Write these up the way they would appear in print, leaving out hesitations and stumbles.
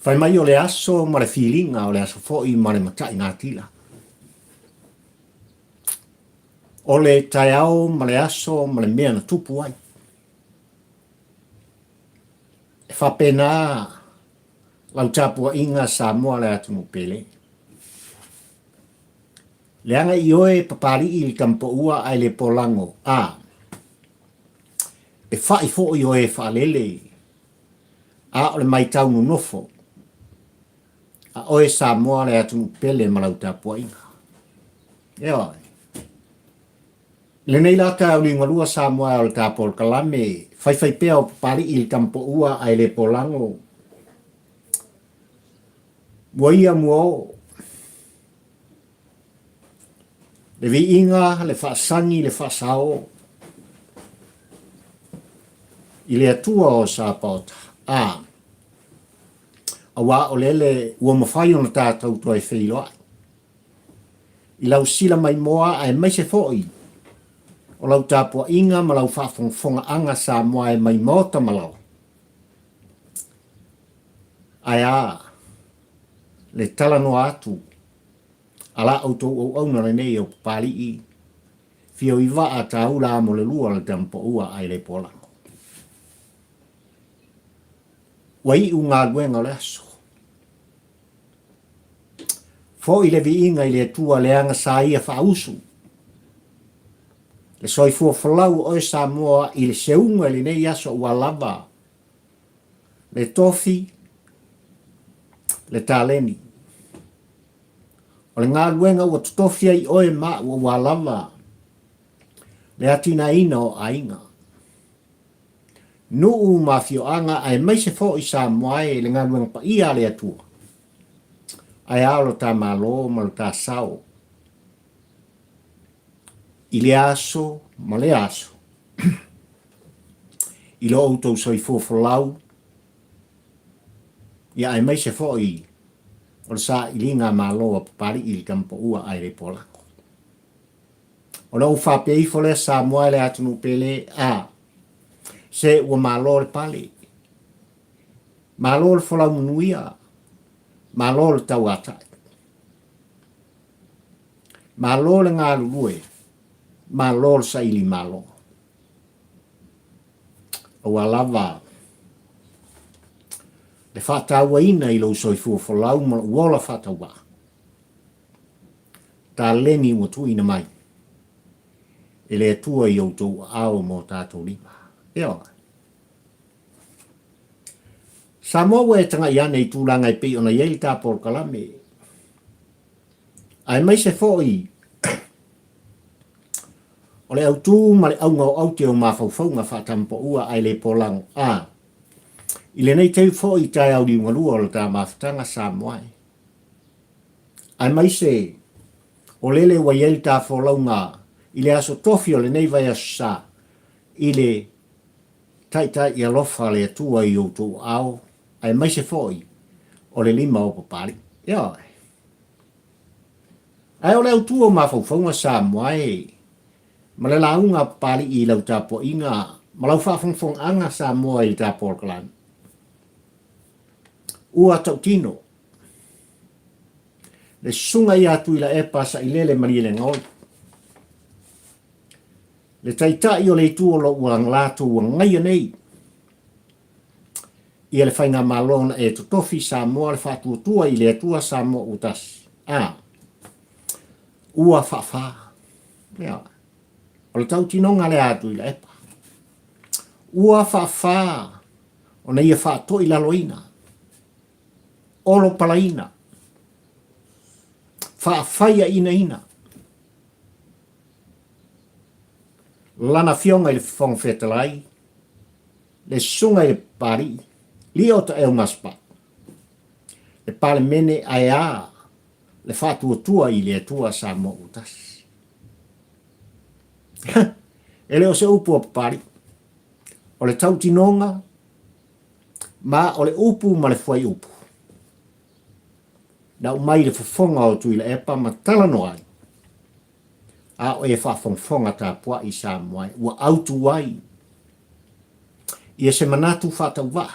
Fai mai o le aso ma le filiga, o le aso foi ma le mataigatila. O le taeao ma le aso ma le mea na tupu ai. E faapena lau tapuaiga Samoa le atunuu pele. Leaga i oe Papalii le Tamapoua ae le polago a e fa'i foi oe faalele a o le maitau nonofo a oe Samoa le atunuu pele ma lau tapuaiga. Ioe. I lenei la taeao liugalua Samoa e o le ta polokalame faifaipea o Papalii le Tamapoua ae le polago Mua ia mua o. Le viiga, le faasagi, le faasao i le Atua o Sapaota, a, auā o lele ua mafai ona tatou toe feiloai i lau sila maimoa aemaise foi o lau tapuaiga ma lau faafogafogaaga Samoa e mai maota ma laoa. Ae a le talanoa atu a la outou auauna lenei o Papalii, fio i vaa taula amo le lua le tamapoua ae le polago. Ua iu galuega o le aso. Foi le viiga i le Atua leaga sa ia faausu le soifua folau o oe Samoa i le seuga i lenei aso ua lava le tofi, le taleni. O le galuega ua totofi ai oe ma au ua lava le atinaeina o aiga, nuu ma afioaga aemaise foi Samoa e le galuega paia a le Atua. Ae a lo ta Malo ma lo ta sao i lea aso ma lea aso i lo outou soifua folau, ia aemaise foi o le sailiga malo a Papalii i le Tamapoua ae le Polako. Ona ou faapea ifo lea Samoa e le atunuu pele, a, se ua malo le pale, malo le folau manuia, malo le tauatai, malo le galulue, malo le saili malo. Aua lava le faatauaina i lou soifua folau ma lou ola faatauvaa. Taleni ua tuuina mai e le Atua i outou aao ma o tatou lima. Ioe. Samoa ua e tagai ane i tulaga e pei ona i ai le ta polokalame, aemaise foi o le autu ma le auga o aute o mafaufauga faatamapaua ae le polago a i lenei teu foi i taeao liugalua o le ta mafutaga Samoa e. Aemaise o lele ua i ai le ta folauga i le aso tofi o lenei vaiaso sa i le Taitai alofa le Atua i outou aao aemaise foi o le lima o Papalii. Ioe. Ae o le autu o mafaufauga Samoa e, ma le lauga a Papalii i lau tapuaiga ma lau faafogafogaaga Samoa i le ta polokalame, ua tautino le susuga ia Tuilaepa Sailele Malielegaoi, le Taitai o le Itu o lo o ua latou agaia nei ia le Faigamalo na e totofi Samoa le faatuatua i le Atua Samoa ua tasi. A. Ua faafa. Ia. O le tautinoga lea a Tuilaepa. Ua faafa ona ia faatoilaloina, olopalaina, faafaiainaina Lana Afioga i le Fofoga Fetalai, le Susuga i le Papalii, Lio Taeu Gaspar, le Palemene ae a le faatuatua i le Atua Samoa ua tasi. E le o se upu a Papalii, o le tautinoga ma o le upu ma le fuaiupu na aumai i le fofoga o Tuilaepa ma talanoa ai, a o e faafogafoga tapuai Samoa e ua autu ai ia se manatu faatauvaa.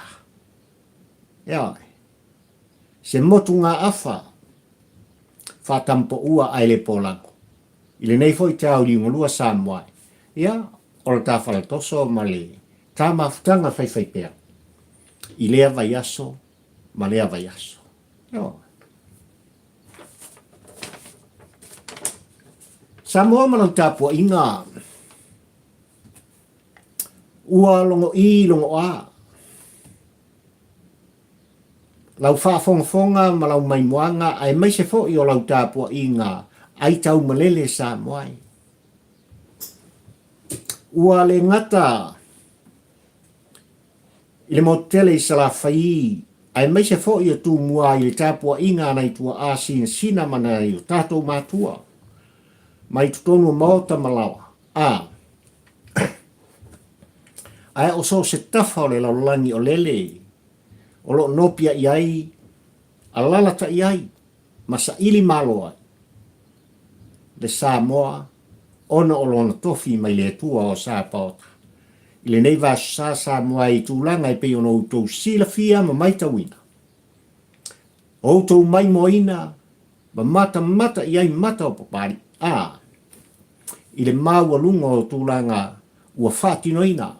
Ioe. Se motugaafa faatampoua ae le polago. I lenei foi taeao liugalua Samoa e, ia, o le ta faletoso ma le ta mafutaga faifaipea i lea vaiaso ma lea vaiaso. Ioe. Samoa ma lau tapuaiga ua logoʻī logoʻā. Lau faafogafoga ma lau maimoaga aemaise foi o lau tapuaiga ai taumalele Samoa e. Ua le gata i le motu tele i Salafai aemaise foi o Tumua i le tapuaiga a nai tuaa sinasina ma nai o tatou matua mai totonu o maota ma laoa, a ae o so o se tafa o le lalolagi o lele o lo o nopiai ai, alalatai ai ma saili malo ai le Samoa ona o lona tofi mai le Atua o Sapaota. I lenei vaasosa Samoa i tulaga e pei ona outou silafia ma maitauina, outou maimoaina ma matamata i ai mata o Papalii, a, i le maualuga o tulaga ua faatinoina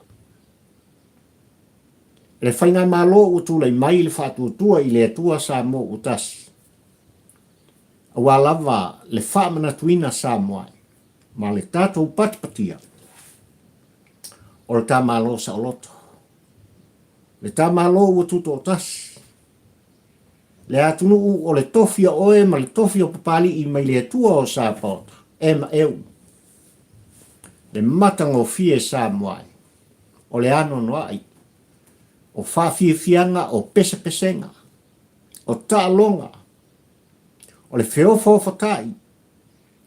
e le Faigamalo ua tulai mai i le faatuatua i le Atua Samoa ua tasi, aua lava le faamanatuina Samoa ma le tatou patipatia o le ta Malo saoloto, le ta Malo ua tutoatasi, le atunuu o le tofi o oe ma le tofi o Papalii mai le Atua o Sapaota, e ma eu, le matagofie Samoa e, o le anoanoai, o faafiafiaga, o pesepesega, o taaloga, o le feofaofatai,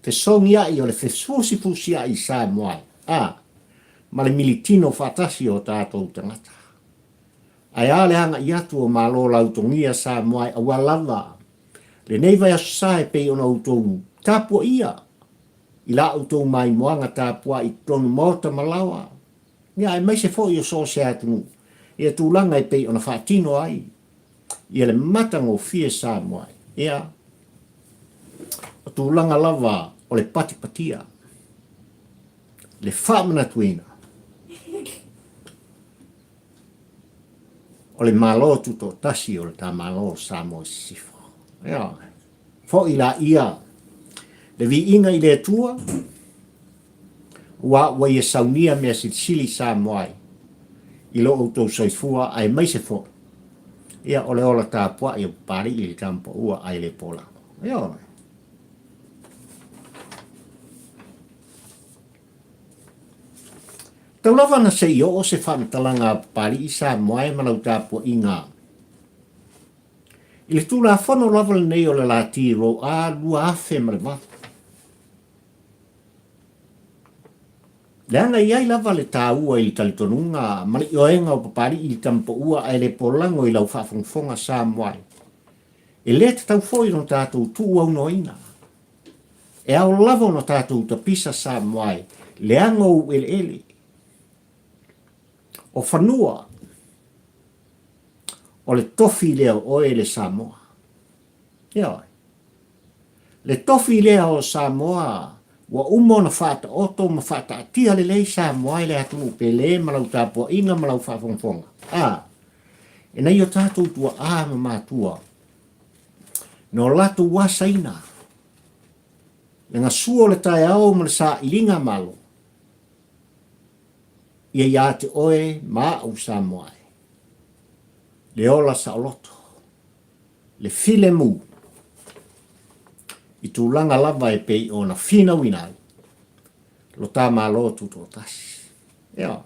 fesogiai, o le fefusifusiai Samoa e, a, ma le militino faatasi o tatou tagata. Ae a le agai atu o Malo lautogia Samoa e aua lava lenei vaiaso sa e pei ona outou tapuaia i la outou maimoaga tapuai i totonu maota ma laoa, ia aemaise foi o so o se atunuu ia tulaga e pei ona faatino ai ia le matagofie Samoa e. Ia, o tulaga lava o le patipatia, le faamanatuina o le Malo Tutoatasi o le ta Malo o Samoa i Sisifo. Ioe. Foi laia le viiga i le Atua, aua ua ia saunia mea silisili Samoa ai i lo outou soifua aemaise foi ia o le ola tapuai o Papalii i le Tamapaua ae le Polago. Ioe. Tau lava na se i oo se faamatalaga a Papalii Samoa e ma lau tapuaiga i le Tulafono lava lenei o le Lati Roa 2008. Leaga e i ai lava le taua i le talitonuga ma le ioega o Papalii i le Tamapaua ae le polago i lau faafogafoga Samoa e le tatau foi ona tatou tuuaunoaina. E ao lava ona tatou tapisa Samoa e leaga o ou eleele, o fanua, o le tofi lea o oe le Samoa. Ioe. Le tofi lea o Samoa ua uma ona faataoto ma faataatia lelei Samoa i le atunuu pele ma lau tapuaiga ma lau faafogafoga. A, e nai o tatou tuaa ma matua Na o latou asaina le gasua o le taeao ma le sailiga malo, ia ia te oe ma au Samoa e. Le ola saoloto, le filemu, i tulaga lava e pei ona finauina ai lo ta Malo Tutoatasi. Ioe.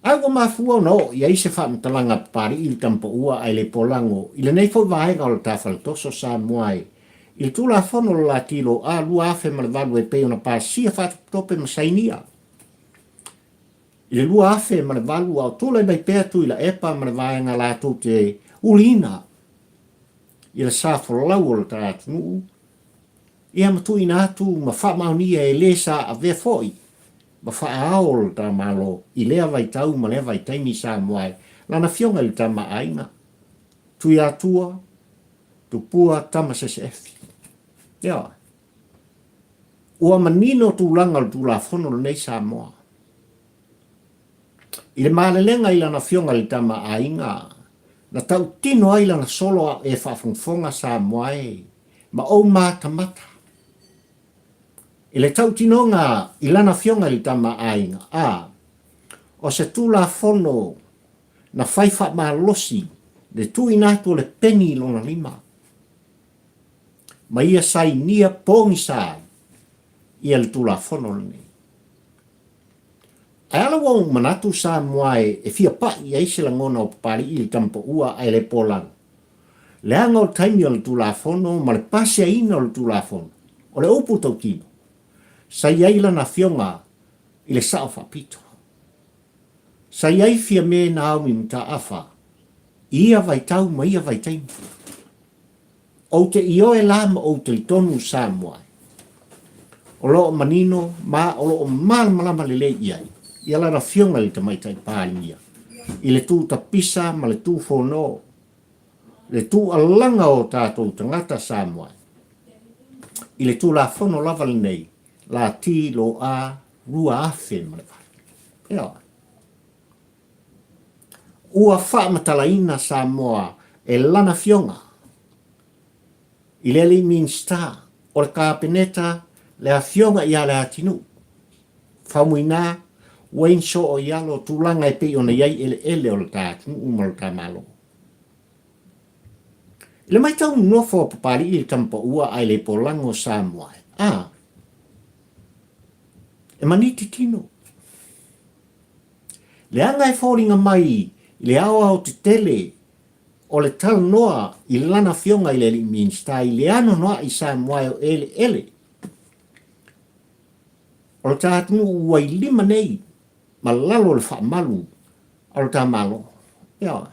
Ae ua mafua ona oo i ai se faamatalaga a Papalii i le Tamapaua ae le Polago i lenei foi vaega o le ta Faletoso Samoa e i le Tulafono o le Lati Loa 2008 e pei ona pasia faatopetope ma sainia i le 2008 a o tulai mai pea Tuilaepa ma le vaega latou te uliina i le sa folau o le ta atunuu ia ma tuuina atu ma faamaonia e le sa avea foi ma faaao o le ta Malo i lea vaitau ma lea vaitaimi Samoa e Lana Afioga i le Tama a Aiga. Tuiatua, Tupua Tamaseseefi. Ioe. Ua manino tulaga o le Tulafono lenei Samoa. I le malelega i lana afioga i le Tama a Aiga, na tautino ai lana solo a e faafogafoga Samoa e, ma ou matamata. I le tautinoga i lana afioga i le Tama a Aiga, a, o se Tulafono na fai faamalosi le tuuina atu o le peni i lona lima, ma ia sainia pogisa ai ia le Tulafono lenei. Ae ala ua ou manatu Samoa e fia paʻi i ai se lagona o Papali'i i le Tamapaua ae le Polago, leaga o le taimi o le Tulafono ma le pasiaina o le Tulafono, o le upu tautino, sa i ai lana afioga i le Sao Faapito. Sa i ai Fiame Naomi Mataafa i ia vaitau ma ia vaitaimi. Ou te ioe la ma ou talitonu Samoa o lo o manino ma o lo o malamalama lelei i ai ia lana Afioga i le Tamaitai Palemia i le tu tapisa ma le tu fono, le tuualaga o tatou tagata Samoa i le Tulafono lava lenei Lati Lo A 2008. Ioe. Ua faamatalaina Samoa e lana Afioga i le alii Minisita o le Kapeneta le Afioga ia Leatinuu Faumuina Wayne Sooialo tulaga e pei ona i ai eleele o le ta atunuu ma lo ta Malo. I le matau nofo a Papali'i i le Tamapaua ae le polago Samoa a e maniti tino. Leaga e foliga mai i le aoaotetele o le talanoa i lana afioga i le alii Minisita i le anoanoai Samoa e o eleele o le ta atunuu ua i lima nei ma lalo o le faamalu o le ta Malo. Ioe.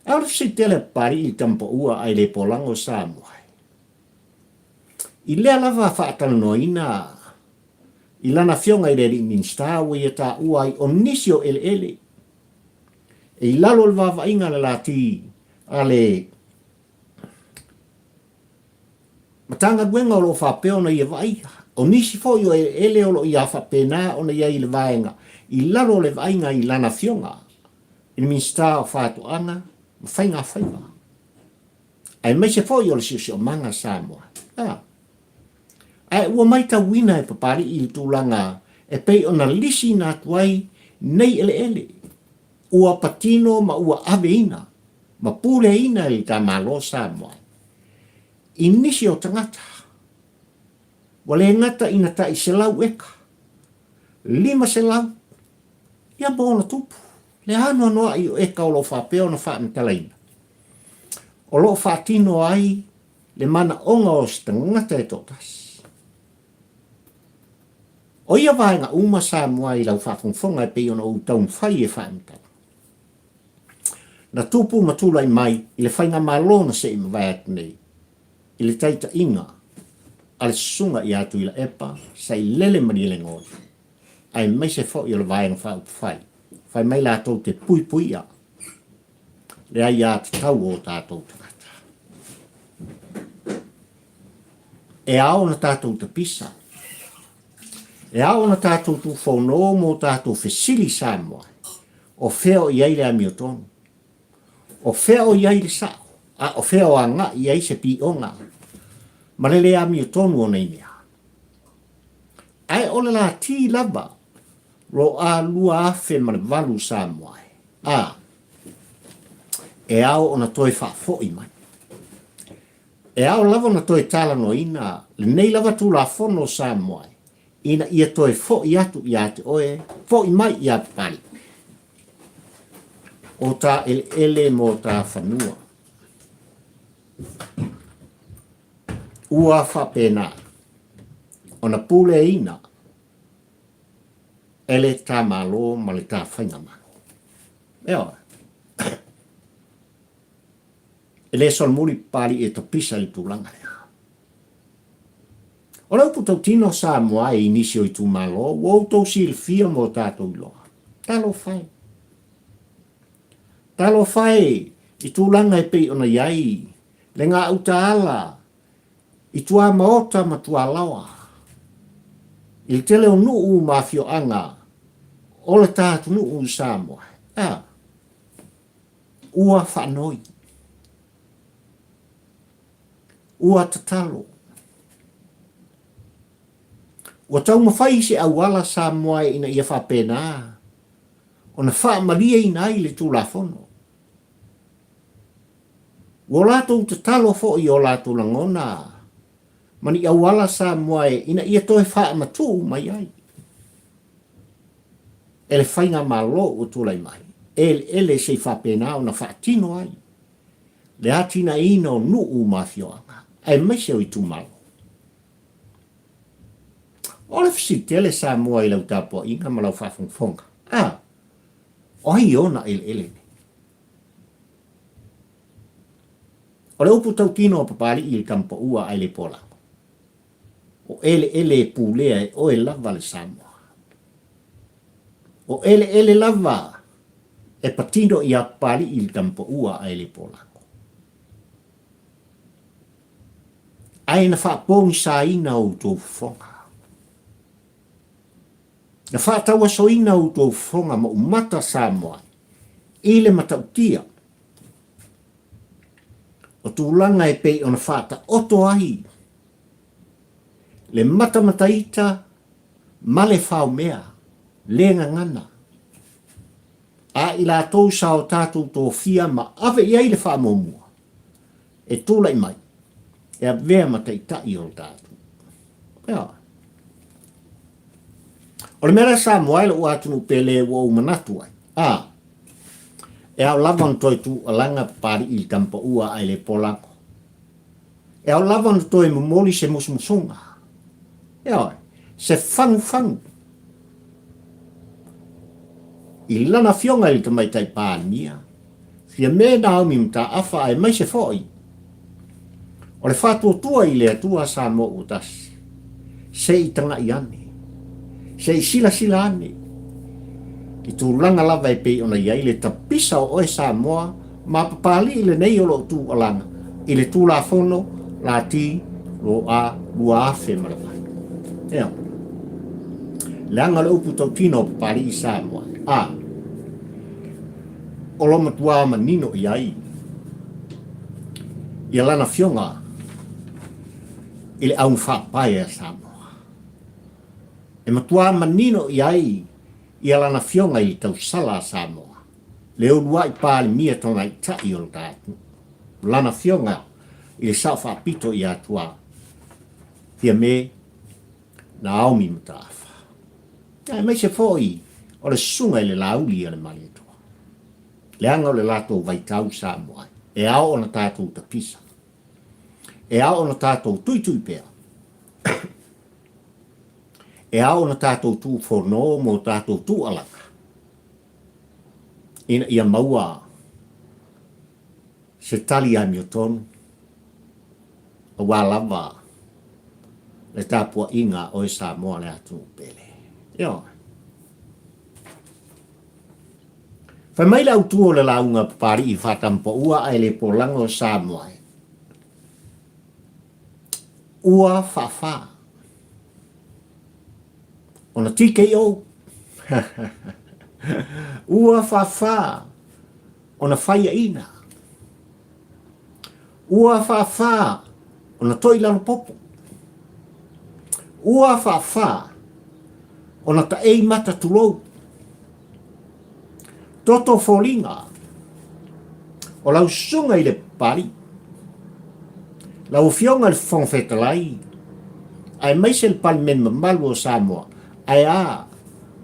A o le fesili tele a Papali'i i le Tamapaua ae le polago Samoa. I lea lava faatalanoaina i lana afioga i le alii Minisita ua ia taua ai o nisi o eleele e i lalo o le vaavaaiga a le lati a le Matagaluega o lo o faapea ona ia vaaia. O nisi foi o eleele o lo o ia faapena ona i ai i le vaega i lalo o le vaaiga i lana afioga i le Minisita o Faatoaga ma Faiga Faiva, aemaise foi o le Siosiomaga Samoa. A. Ae ua maitauina e Papali'i le tulaga e pei ona lisiina atu ai nei eleele ua patino ma ua aveina ma puleaina e le ta Malo Samoa i nisi o tagata ua le gata ina tai 100 eka, 500 ia ma ona tupu le anoanoai o eka o lo o faapea ona faamatalaina o lo o faatino ai le manaoga o se tagata e toatasi. O ia vaega uma Samoa i lau faafogafoga e pei ona ou taumafai e faamatala. Na tupu ma tulai mai i le faigamalo na se i mavae atu nei i le taitaiga a le Susuga ia Tuilaepa Sailele Malielegaoi aemaise foi o le Vaega Faaupufai, fai mai latou te puipuia le aiatatau o o tatou tagata. E ao ona tatou tapisa, e ao ona tatou tufono mo tatou fesili Samoa, o fea o i ai le amiotonu? O fea o i ai le sa'o? A o fea o aga'i i ai se pioga ma le le amiotonu o nei mea? Ae o le lati lava lo a 2008 Samoa e, a e ao ona toe faafo'i mai. E ao lava ona toe talanoaina lenei lava Tulafono o Samoa ina ia toe fo'i atu ia te oe, fo'i mai ia Papali'i. O ta eleele mo ta fanua. Ua faapena ona puleaina e le ta Malo ma le ta Faigamalo. Ioe. E le solomuli Papali'i e topisa i le tulaga lea. O le upu tautino Samoa e i nisi o itumalo ua outou silafia ma o tatou iloa. Talofa e. Talofa e, i tulaga e pei ona i ai le gauta ala i tuamaota ma tualaoa, i le tele o nuu ma afioaga o le ta atunuu i Samoa, a, ua faanoi, ua tatalo, ua taumafai se auala Samoa ina ia faapena ona faamalieina ai le Tulafono. Ua latou tatalo foi i o latou lagona ma ni auala Samoa e ina ia toe faamatuu mai ai e le Faigamalo ua tulai mai eleele se i faapena ona faatino ai le atinaeina o nuu ma afioaga aemaise o itumalo. O le fesili tele Samoa i lau tapuaiga ma lau faafogafoga, a, o ai ona eleele nei? O le upu tautino a Papalii i le tamapaua ae le polago, o eleele e pulea e oe lava le Samoa. O eleele lava e patino ia Papalii i le tamapaua ae le polago. Ae na faapogisaina outou fofoga. Na faatauasoina outou fofoga ma umata Samoa i le matautia o tulaga e pei ona faataoto ai le matamataita ma le faomea le gagana a i latou sa o tatou tofia ma ave i ai le faamuamua e tulai mai e avea ma taitai o le tatou. Ioe. O le mea lea Samoa e lou atunuu pele ua ou manatu ai, a, e ao lava ona toe tuualaga Papalii i le tamapaua ae le polago. E ao lava ona toe momoli se musumusuga, ioe, se fagufagu i lana afioga i le Tamaitai Palemia, Fiame Naomi Mataafa aemaise foi o le faatuatua i le Atua Samoa ua tasi, se i taga'i ane, se i silasila ane i tulaga lava e pei ona i ai le tapisa o oe Samoa ma Papali'i lenei o lo'u tuualaga i le Tulafono Lati Loa 2008. Ea, leaga le upu tautino o Papali'i Samoa, a. O lo matua manino i ai ia lana afioga i le augafaapae a Samoa. E matua manino i ai ia lana afioga i le tausala a Samoa, le uluai Palemia tamaitai o le ta atunuu, lana afioga i le Sao Faapito ia Atuā Fiame Naomi Mataafa. Aemaise foi o le susuga i le Laauli a le Malietoa. Leaga o le latou vaitau Samoa e ao ona tatou tapisa, e ao ona tatou tuitui pea, e ao ona tatou tuufono mo tatou tuualaga ina ia maua se tali amiotonu aua lava le tapuaiga a oe Samoa le atunuu pele. Ioe. Fai mai le autu o le lauga a Papalii Faatamapaua ae le polaga o Samoa e. Ua faafa. Ona TKO. Ua faafa ona faiaina. Ua faafa ona toilalopopo. Ua faafa ona taei mata tulou. Toto foliga o lau susuga i le Papalii, lau Afioga i le Fofoga Fetalai, aemaise le Palemene mamalu o Samoa, ae a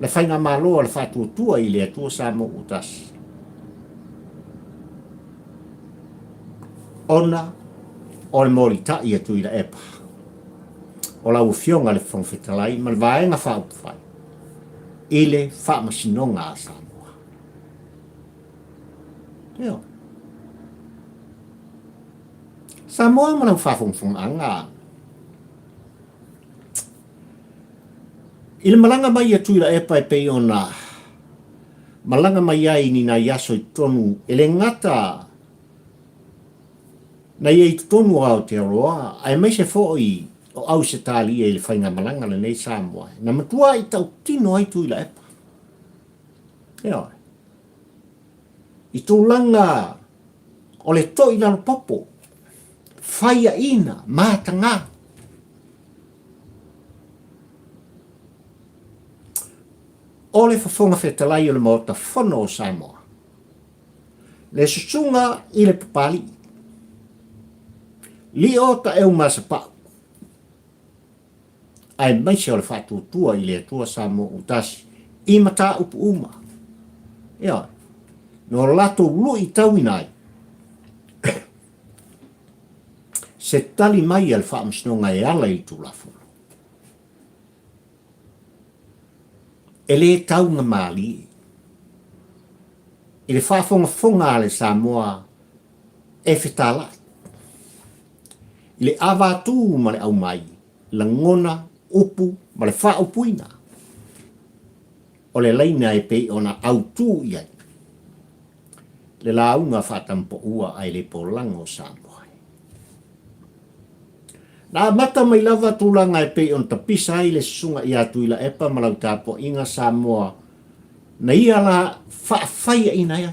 le Faigamalo a le Faatuatua i le Atua Samoa ua Tasi. Ona o le molitai a Tuilaepa, o lau Afioga i le Fofoga Fetalai ma le Vaega Faaupufai i le Faamasinoga a Samoa. Ioe. Samoa ma lau faafogafogaaga. I le malaga mai a Tuilaepa e pei ona malaga mai ai ni nai aso i totonu e le gata na ia i totonu o Aotearoa aemaise foi o Ausetalia i le faigamalaga lenei Samoa na matuai tautino ai Tuilaepa. Ioe. I tulaga o le toi lalo popo, faiaina, mataga. O le Fofoga Fetalai o le Maota Fono o Samoa, le Susuga i le Papalii, Lio Taeumasapau, aemaise o le faatuatua i le Atua Samoa ua tasi i mataupu uma. Ioe, no latou luitauina ai se tali mai a le Faamasinoga e ala i le Tulafono. E le taugamalie i le faafogafoga a le Samoa e fetalai i le avatū ma le aumai, lagona, upu ma le faaupuina o le laina e pei ona autū i ai le lauga faatampoua ae le polaga o Samoa. Na amata mai lava tulaga e pei ona tapisa ai le Susuga ia Tuilaepa ma lau tapuaiga Samoa na ia la faafaiaina ai,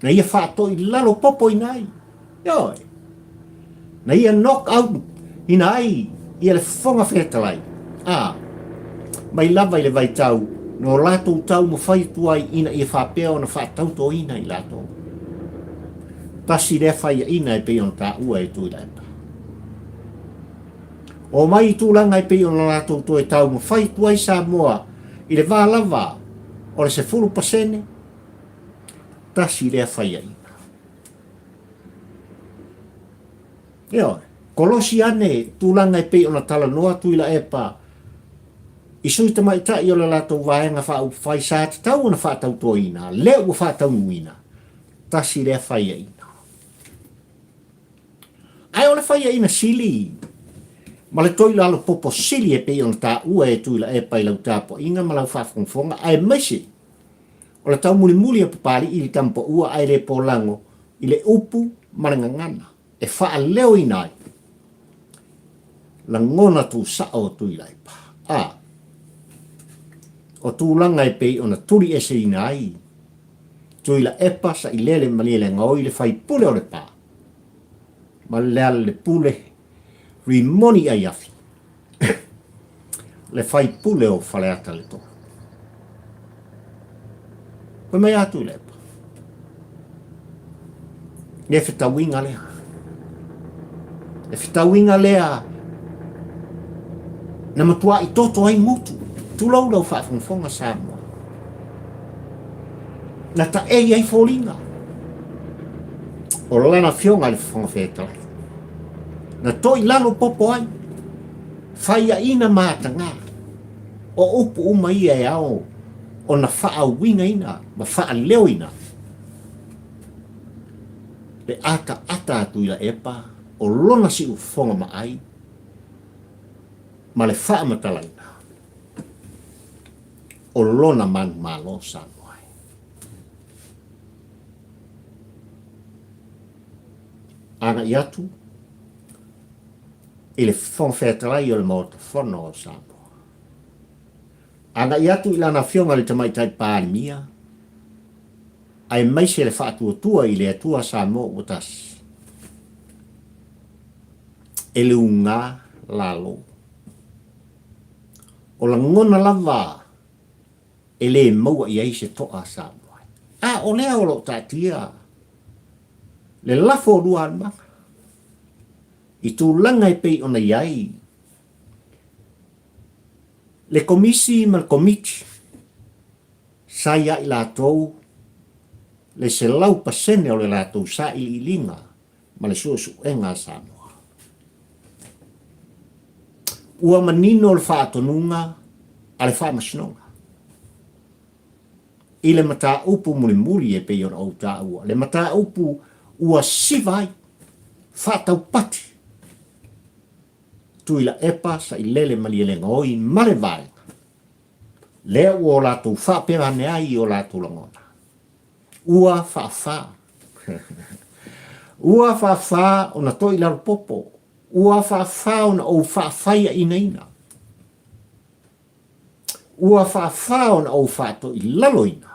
na ia faatoilalo popoina ai, ioe, na ia knock out ina ai ia le Fofoga Fetalai, ā, mai lava i le vaitau na o latou taumafai atu ai ina ia faapea ona faatautoina i latou. Tasi lea faiaina e pei ona taua e Tuilaepa. Omai i tulaga e pei ona latou toe taumafai atu ai Samoa i le va lava o le 10%, tasi lea faiaina. Ioe, kolosi ane tulaga e pei ona talanoa Tuilaepa i sui tamaitai o le latou vaega faaupufai sa tatau ona faatautoina, lea ua faataunuuina, tasi lea faiaina. Ae o le faiaina sili ma le toilalo popo sili e pei ona taua e Tuilaepa i lau tapuaiga ma lau faafogafoga aemaise o le taumulimuli a Papalii i le tamapaua ae le polago i le upu ma le gagana e faaleoina ai lagona tusao o Tuilaepa. A o tulaga e pei ona tulieseina ai Tuilaepa Sailele Malielegaoi le faipule o Lepa ma Lealailepule Rimoni Aiafi le faipule o Faleata le 3. Fai mai a Tuilaepa, le fetauiga lea. Le fetauiga lea na matuai toto ai gutu. Tulou lau faafogafoga Samoa. Na taei ai foliga o lana afioga i le Fofoga Fetalai. Na toilalo popo ai, faiaina mataga, o upu uma ia e ao ona faauigaina ma faaleoina le ataata a Tuilaepa o lona siufofoga maai ma le faamatalaina o lona manumalo Samoa e. Agai atu i le Fofoga Fetalai o le Maota Fono o Samoa. Agai atu i lana Afioga i le Tamaitai Palemia, aemaise le faatuatua i le Atua Samoa ua tasi, e le uga lalo. O lagona lava e le maua i ai se toa Samoa. A o lea o lo o taatia le lafo o lualumaga i tulaga e pei ona i ai le Komisi ma le Komiti sa ia i latou le 100% o le latou sailiiliga ma le suesuega a Samoa. Ua manino le faatonuga a le Faamasinoga i le mataupu mulimuli e pei ona ou taua, le mataupu ua siva ai, faataupati, Tuilaepa, Sailele, Malielegaoi ma le Vaega, lea ua o latou faapea ane ai i o latou lagona. Ua faafa. Ua faafa ona toilalopopo. Ua faafa ona ou faafaiainaina. Ua faafa ona ou faatoilaloina.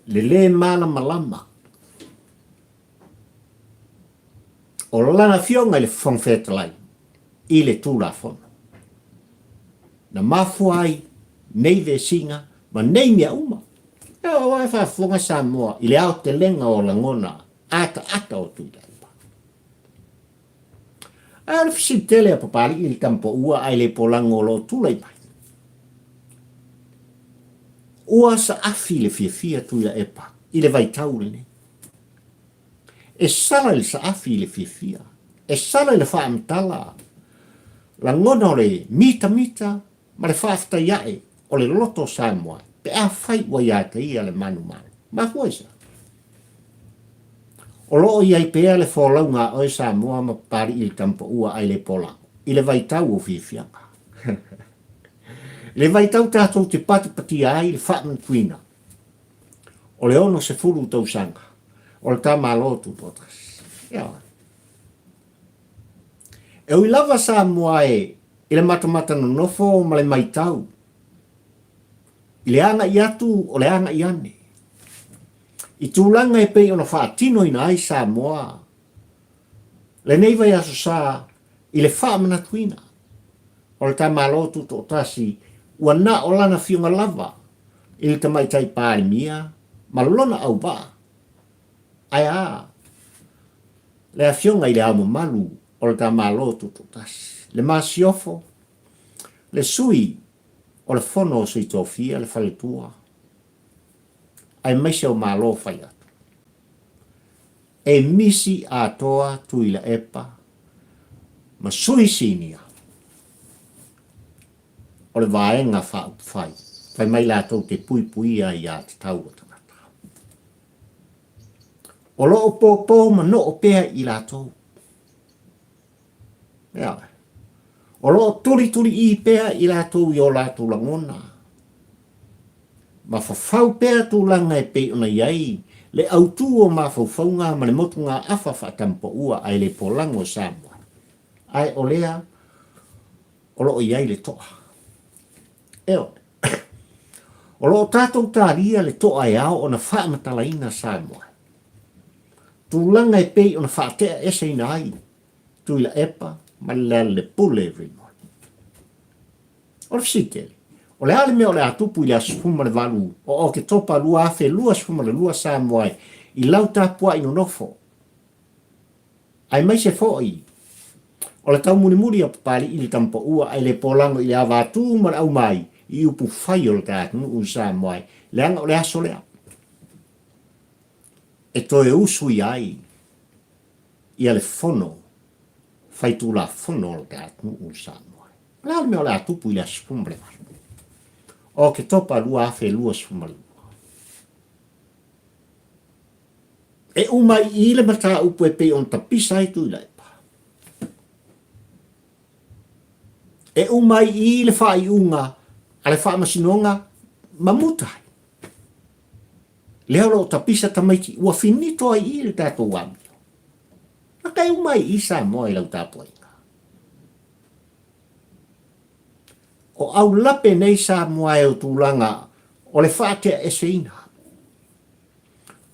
Le lē malamalama o lana Afioga i le Fofoga Fetalai i le Tulafono na mafua ai nei vesiga ma nei mea uma. Aua e faafofoga Samoa i le aotelega o lagona ataata o Tuilaepa. Ae o le fesili tele a Papalii i le tamapoua ae le polago o lo o tulai mai. Ua saafi le fiafia Tuilaepa i le vaitau lenei. E sala i le saafi i le fiafia, e sala i le faamatala lagona o le mitamita ma le faafetai ae o le loto o Samoa pe afai ua ia te ia le manumalo. Mafua i se a? O lo o i ai pea le folauga a oe Samoa ma Papalii i le tamapaua ae le polago i le vaitau o fiafiaga. I le vaitau tatou te patipatia ai le faamanatuina o le 60 tausaga o le ta Malo Tutoatasi. Ioe. E ui lava Samoa e i le matamata nonofo ma le maitau i le agai atu o le agai ane i tulaga e pei ona faatinoina ai Samoa lenei vaiaso sa i le faamanatuina o le ta Malo Tutoatasi ua na o lana Afioga lava i le Tamaitai Palemia ma lona auvaa, ae a le Afioga i le Ao Mamalu o le ta Malo Tutoatasi, le Masiofo, le Sui o le Fono o Sui Tofia, le Faletua, aemaise o Malo fai atu. E misi atoa Tuilaepa ma Sui Sinia o le Vaega Faaupufai, fai mai latou te puipuia aiatatau a tagata. O lo o pōpō manoo pea i latou. Ea, o lo o tulituliī pea i latou i o latou lagona, ma fafau pea tulaga e pei ona i ai le autū o mafaufauga ma le motugaafa faatampaua ae le polago o Samoa. Ae o lea o lo o i ai le toa. Ioe. O lo o tatou talia le toa e ao ona faamatalaina Samoa. Tulaga e pei ona faatea eseina ai Tuilaepa ma Lealailepule Rimoni. O le fesili tele, o le a le mea o le a tupu i le aso 18 o Oketopa 2022 Samoa i lau tapuai nonofo Aemaise foi o le taumulimuli a Papalii i le tamapaua ae le polago i le ava atu ma le aumai i upu fai o le ta atunuu i Samoa leaga o le aso lea e toe usuia ai ia le fono faitulafono o le ta atunuu i Samoa. O le a le mea o le a tupu i le aso 18 o Oketopa 2022? E uma i i le mataupu e pei ona tapisa ai Tuilaepa. E uma i i le faaiuga a le Faamasinoga ma muta ai. Lea o lo o tapisa tamaiti ua finito ai i i le tatou amio. Aka e uma ai i i Samoa i lau tapuaiga. O aulape nei Samoa e o tulaga o le faateaeseina.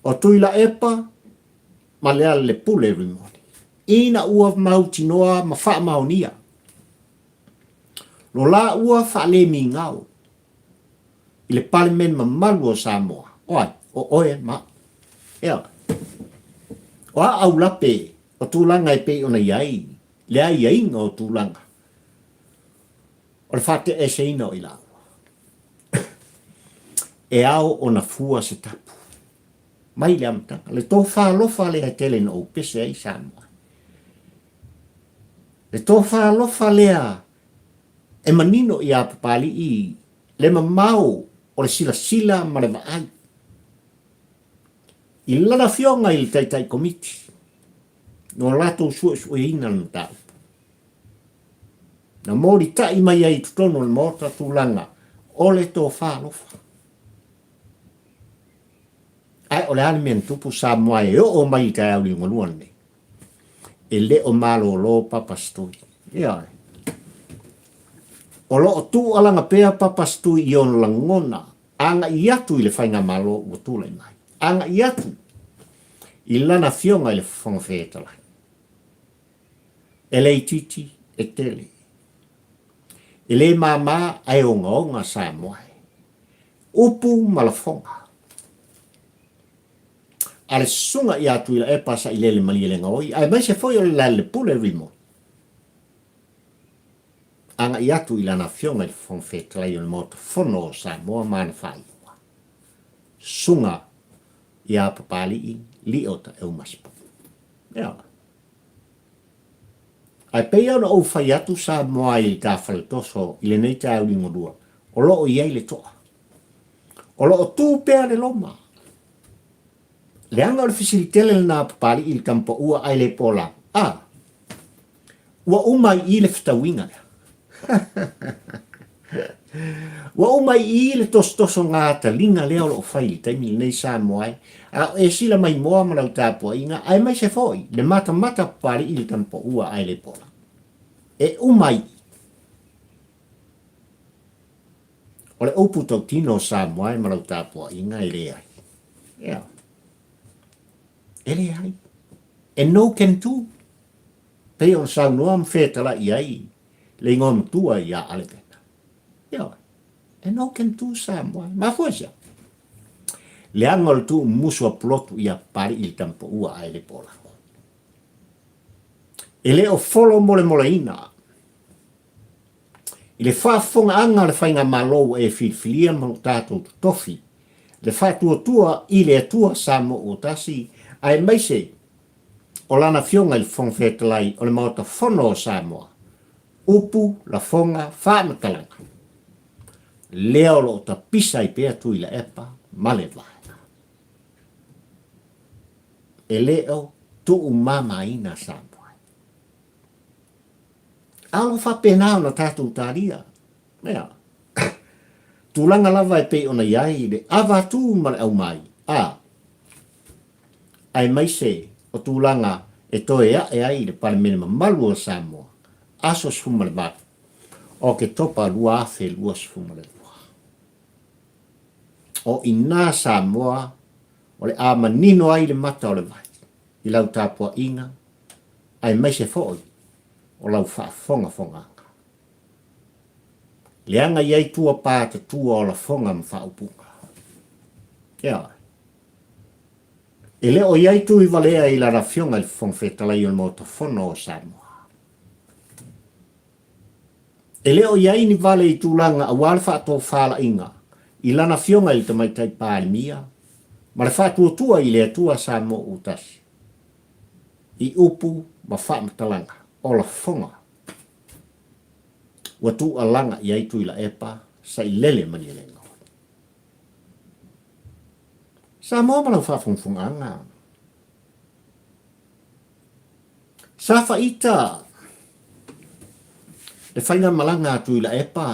O Tuilaepa ma Lealailepule Rimoni, ina ua mautinoa ma faamaonia lo la ua faalemigao i le Palemene mamalu o Samoa, o ai? O oe ma au. Ioe. O a aulape o tulaga e pei ona i ai le aiaiga o tulaga o le faateaeseina o i laua. E ao ona fua se tapu. Mai le amataga. Le tofa alofa lea e tele ina ou pese ai Samoa. Le tofa alofa lea e manino iā Papalii le mamao o le silasila ma le vaai i lana afioga i le Taitai Komiti no latou suesueina le mataupu. Na molitai mai ai i totonu o le Maota tulaga o le tofa alofa. o le a le mea na tupu Samoa e oo mai i le taeao liugalua lenei? E le o malolo Papa Stui. Ioe. O lo o tuualaga pea Papa Stui i ona lagona agai atu i le faigamalo ua tulai mai, agai atu i lana afioga i le Fofoga Fetalai. E le itiiti, e tele. E le mama ae ogaoga Samoa e. Upu ma lafoga. A le susuga ia Tuilaepa Sailele Malielegaoi aemaise foi o le Lealailepule Rimoni. Agai atu i lana afioga i le Fofoga Fetalai o le Maota Fono o Samoa ma ana faaiuga. Susuga ia Papalii Lio Taeu Masepau. Ioe. Ae pei ona ou fai atu Samoa i le ta faletoso i lenei taeao liugalua, o lo o i ai le toa. O lo o tu pea le loma. Leaga o le fesili tele lena a Papalii i le tama paua ae le pola. A! Ua uma i i le fetauiga lea. Ua uma i i le tosotosoga taliga lea o lo o fai i le taimi lenei Samoa e, a o e sila maimoa ma lau tapuaiga, aemaise foi le matamata Papalii i le tama paua ae le pola. E uma i i. O le upu tautino o Samoa e ma lau tapuaiga e leai. Ea. E leai. E no can do. Pei ona saunoa ma fetalai ai le igoa matua ia Alevena. Ioe. E no can do Samoa. Mafua i se aha? Leaga o le tuumumusu a Pulotu ia Papalii i le tama paua ae le Polago. E le o folo molemoleina I le faafofogaaga a le Faigamalo ua e filifilia ma lo tatou totofi, le faatuatua i le Atua Samoa ua tasi, aemaise o Lana Afioga i le Fofoga Fetalai o le Maota Fono o Samoa, upu, lafoga, faamatalaga, lea o lo o tapisa ai pea Tuilaepa ma le Vaega. E le o tuumamaina Samoa. A ua faapena ona tatou talia. Ea. Tulaga lava e pei ona i ai le avatu ma le aumai, a, aemaise o tulaga e toe ae ai le Palemene mamalu o Samoa, aso 18 o Oketopa 2022. O i ina Samoa o le a manino ai le mata o le vai i lau tapuaiga aemaise foi o lau faafogafogaga. Leaga i ai tua pa tatua o lafoga ma faaupuga. Ioe. E le o i ai tui valea i lana Afioga i le Fofoga Fetalai o le Maota Fono o Samoa. E le o i ai ni vale i tulaga aua le faatofalaiga i lana Afioga i le Tamaitai Palemia ma le faatuatua i le Atua Samoa ua tasi. i upu ma faamatalaga o lafoga ua tuualaga i ai Tuilaepa Sailele Malielegaoi. Samoa ma lau faafogafogaaga. Sa faita le faigamalaga a Tuilaepa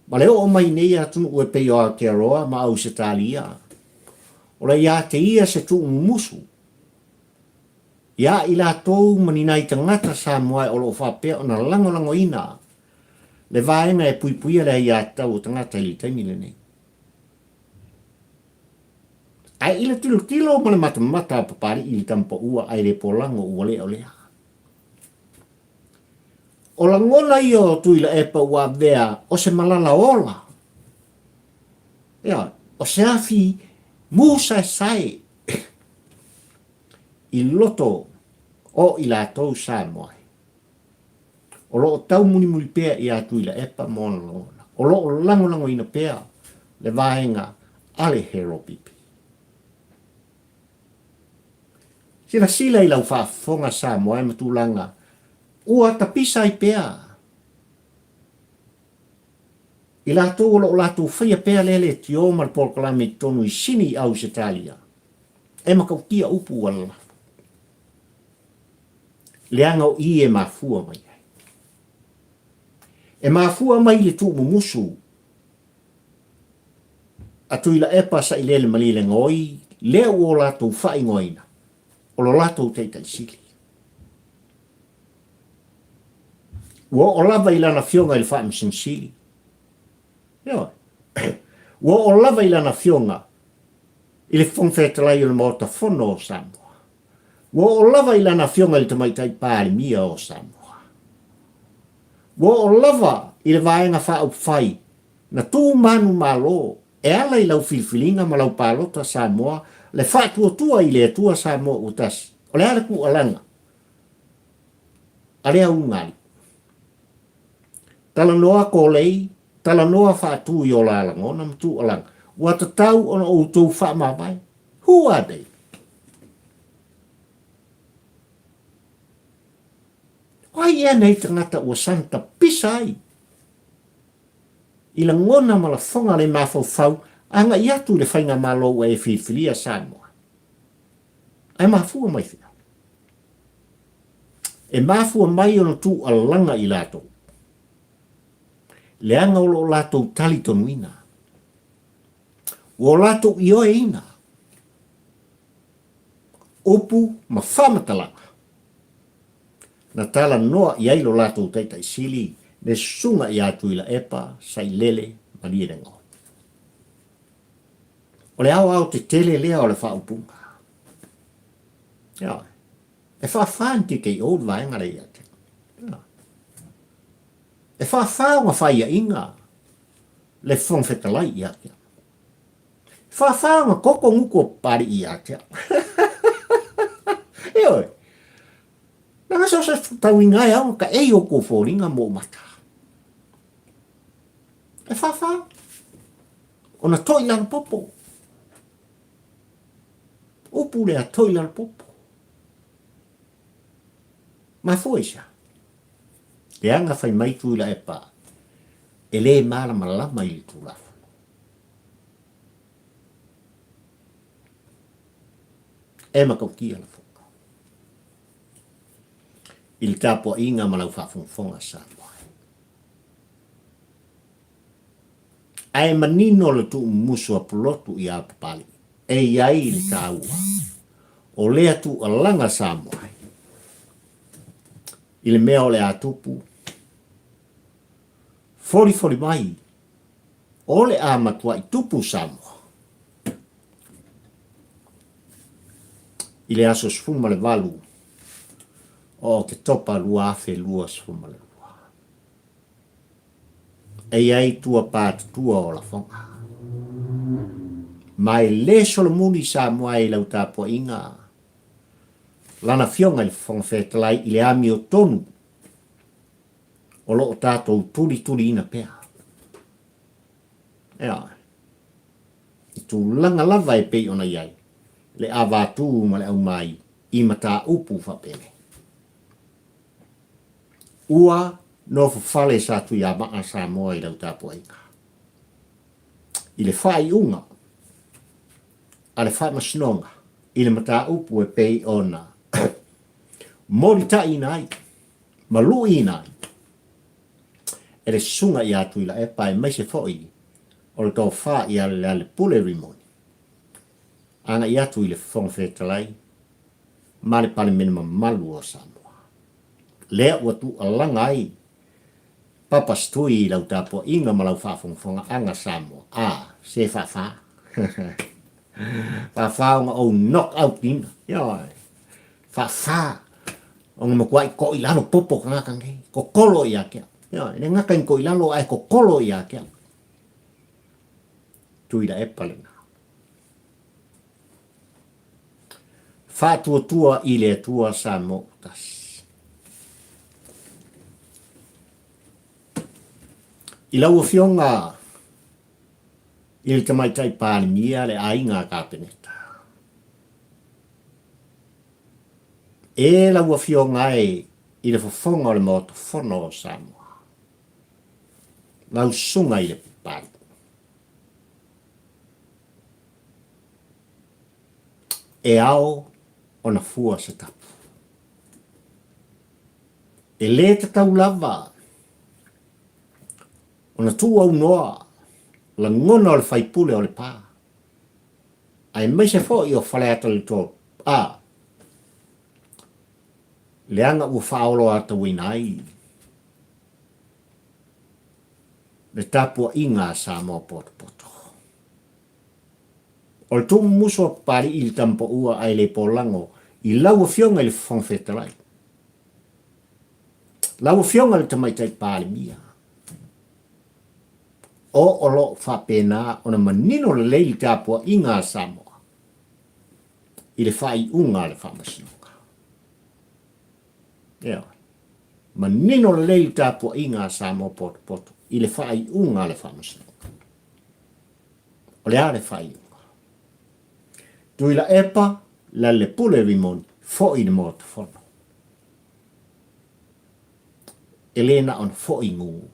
ma le oo mai nei atunuu e pei o Aotearoa ma Ausetalia, o le ia te ia se tuumumusu ia i latou ma ni nai tagata Samoa o lo o faapea ona lagolagoina le vaega e puipuia le aiatatau o tagata i le taimi lenei. Ae i le tilotilo ma le matamata a Papalii i le tama paua ae le polago ua lea o lea. O lagona ia o Tuilaepa ua avea o se malala ola. Ioe, o se afi musaesae i loto o i latou Samoa. O lo o taumulimuli pea ia Tuilaepa ma ona lagona. O lo o lagolagoina pea le vaega a le HLPP. Silasila i lau faafofoga Samoa e ma tulaga ua tapisa ai pea i latou o lo o latou faia pea lea leitio ma le polokalame i totonu i Sini i Ausetalia e matautia upu ua lalafa. Leaga o i e mafua mai ai. E mafua mai i le tuumumusu. a Tuilaepa Sailele Malielegaoi lea ua o latou faaigoaina o lo latou Taitai Sili. Ua oo lava i lana afioga i le Faamasino Sili. Ioe. Ua oo lava i lana afioga i le Fofoga Fetalai o le Maota Fono o Samoa. Ua oo lava i lana afioga i le Tamaitai Palemia o Samoa. Ua oo lava i le Vaega Faaupufai na tu manumalo e ala i lau filifiliga ma lau palota Samoa le faatuatua i le Atua Samoa ua tasi. O le a le tuualaga a lea ulugalii? Talanoa kolei, talanoa faatu i o la lagona ma tuualaga, ua tatau ona outou faamavae. Who are they? O ai ea nei tagata ua santa pisa ai i lagona ma lafoga le mafaufau agai atu i le faigamalo ua e filifilia Samoa? Ae mafua mai fea? E mafua mai ona tuualaga i latou, leaga o lo o latou talitonuina, ua o latou ioeina upu ma faamatalaga na talanoa i ai lo latou Taitai Sili le Susuga ia Tuilaepa Sailele Malielegaoi. O le aoaotetele lea o le faaupuga. Ioe. E faafa ni TKO le vaega lea ia te au. E faafa ona faiaina le Fofoga Fetalai ia te au. E faafa ona koko gutu o Papalii ia te au. Ioe. Leaga so se tauiga e ao ona taei outou foliga ma ou mata. E faafa ona toi lalo popo. Upu lea toi lalo popo. Mafua i sea? Leaga fai mai Tuilaepa e le malamalama i le Tulafono. E matautia lafoga i le tapuaiga ma lau faafogafoga Samoa. Ae manino le tuumumusu a Pulotu iā Papalii, e i ai le taua o lea tuualaga Samoa i le mea o le a tupu, folifoli mai o le a matuai tupu Samoa i le aso 18 o Oketopa 2022. E i ai tua patutua o lafoga. Ma e le solomuli Samoa i lau tapuaiga lana Afioga i le Fofoga Fetalai i le amiotonu o lo o tatou tulituliina pea. Ioe. I tulaga lava e pei ona i ai le avatū ma le aumai i mataupu faapenei. Ua nofo fale sa Tuiamaa Samoa i lau tapuaiga. I le faaiuga a le Faamasinoga i le mataupu e pei ona molitaʻiina ai ma luʻiina ai e le Susuga ia Tuilaepa aemaise foi o le tofa ia Lealepule Rimoni agai atu i le Fofoga Fetalai ma le Palemene mamalu o Samoa. Lea ua tuualaga ai Papa Stui i lau tapuaiga ma lau faafogafogaaga Samoa. A, se faafa. Faafa ona ou knock out ina. Ioe. Faafa ona matuai ko i lalo popo tagata nei. Kokolo ia te au. Ioe, le gata i ko i lalo ae kokolo ia te au. Tuilaepa lena. Faatuatua i le Atua Samoa ua tasi. I lau Afioga i le Tamaitai Palemia le Aiga Kapeneta. E lau Afioga e i le fofoga o le Maota Fono o Samoa. Lau Susuga i le Palemia. E ao ona fua se tapu. E lē tatau lava ona tuuaunoa lagona o le faipule o Lepa, aemaise foi o Faleata le 3, a, leaga ua faaoloatauina ai le tapuaiga a Samoa potopoto. O le tuumumusu a Papalii i le Tamapaua ae le polago i lau Afioga i le Fofoga Fetalai, lau Afioga i le Tamaitai Palemia, o o lo o faapena ona manino lelei le tapuaiga a Samoa i le faaiuga a le Faamasinoga. Ioe. Manino lelei le tapuaiga a Samoa potopoto i le faaiuga a le Faamasinoga. O le a le faaiuga? Tuilaepa, Lalelepule Rimoni, foi i le Maota Fono. E le na ona foi gugu.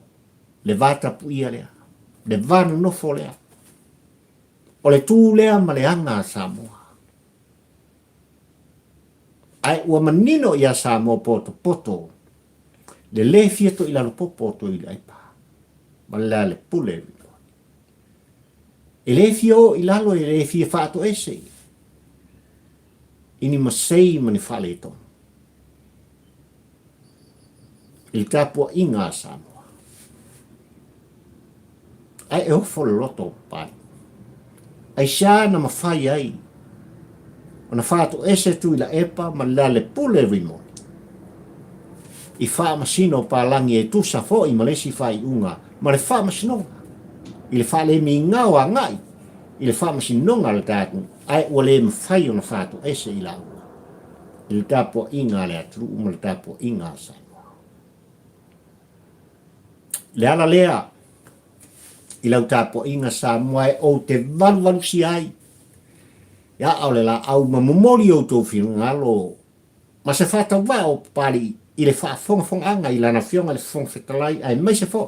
Le va tapuia lea. Le va nonofo lea. O le tu lea ma le aga a Samoa. Ae ua manino ia Samoa potopoto le le fia toilalo popo o Tuilaepa ma le Lalelepule Rimoni. E le fia o i lalo, e le fia faatoese i ni masei ma ni faaletonu i le tapuaiga a Samoa. Ae e ofo le loto o Papalii. Aisea na mafai ai ona faatoese Tuilaepa ma Lealepule Rimoni i faamasino palagi e tusa foi ma le isi faaiuga ma le faamasinoga i le faalemigao agai i le faamasinoga a le tatou ae ua le mafai ona faatoese i laua i le tapuaiga a le atunuu ma le tapuaiga a Samoa. Le ala lea i lau tapuaiga Samoa e ou te valuvalusia ai ia a o le laau ma momoli outou finagalo ma se faatauvaa o Papalii i le faafogafogaaga i Lana Afioga i le Fofoga Fetalai aemaise foi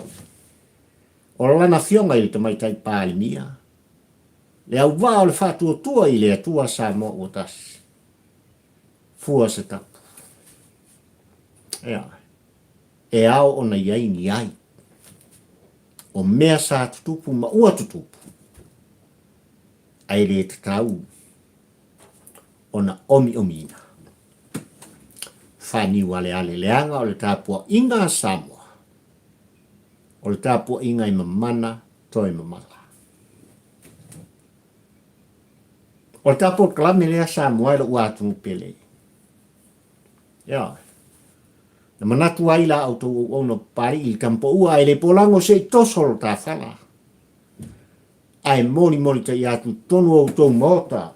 o Lana Afioga i le Tamaitai Palemia, le auvaa o le faatuatua i le Atua Samoa ua tasi. Fua se tapu. Ea, e ao ona i ai ni ai. O mea sa tutupu ma ua tutupu, ae le tatau ona omiomiina. Faaniualeale leaga o le tapuaiga a Samoa, o le tapuaiga e mamana toe mamala. O le tapolokalame lea Samoa e lou atunuu pele. Ioe. Na manatu ai la outou auauna o Papalii i le tamapaua ae le polago se i toso lo ta fala. Ae molimoli tai atu i totonu o outou maota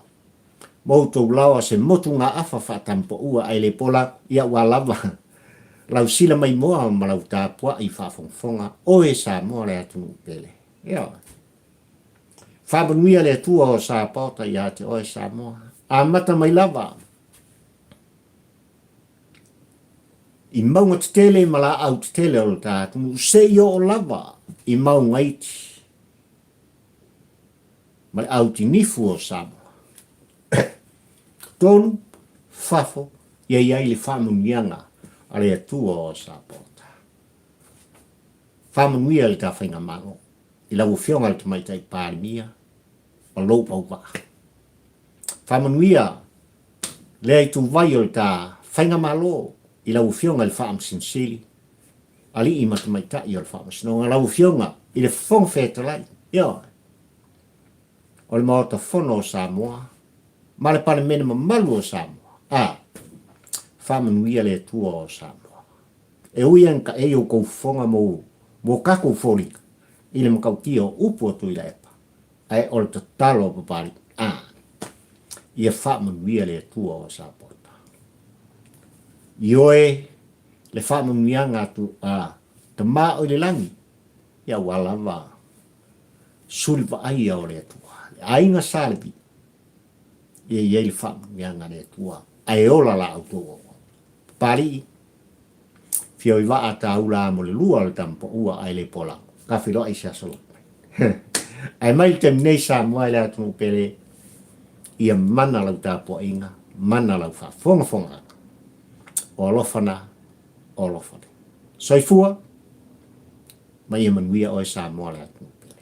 ma outou laoa se motugaafa faatamapaua ae le pola ia ua lava lau sila maimoa ma lau tapuai faafogafoga oe Samoa le atunuu pele. Ioe. Faamanuia le Atua o Sapaota ia te oe Samoa. Amata mai lava i mauga tetele ma laau tetele o le ta atunuu seia oo lava i mauga iti ma le autinifu o Samoa. Tonu, fafo, ia i ai le faamanuiaga a le Atua o Sapaota. Faamanuia le ta faigamalo i lau Afioga i le Tamaitai Palemia ma lou auvaa. Faamanuia lea ituvai o le ta Faigamalo i lau Afioga i le Faamasino Sili, Alii ma Tamaitai o le Faamasinoga, lau Afioga i le Fofoga Fetalai, ioe, o le Maota Fono o Samoa ma le Palemene mamalu o Samoa. A, faamanuia le Atua o Samoa. E ui ina taei outou fofoga mo, mo tatou foliga i le matautia o upu a Tuilaepa, ae o le tatalo a Papalii, a, ia faamanuia le Atua o Sapota. Ioe le faamanuiaga atu a Tama o i le lagi, ia ua lava suli vaaia o le Atua, le aiga Sa Levi, ia i ai le faamanuiaga a le Atua, ae ola la outou auauna. Papalii, Fia i vaa tāula mo le lua o le tamapaua ae le polago. Ka feiloai i se aso lava mai. Ae mai le taimi nei Samoa e le atunuu pele, ia mana lau tapuaiga, mana lau faafogafogaaga. O alofa na, o alofa nei. Soifua ma ia manuia oe Samoa le atunuu pele.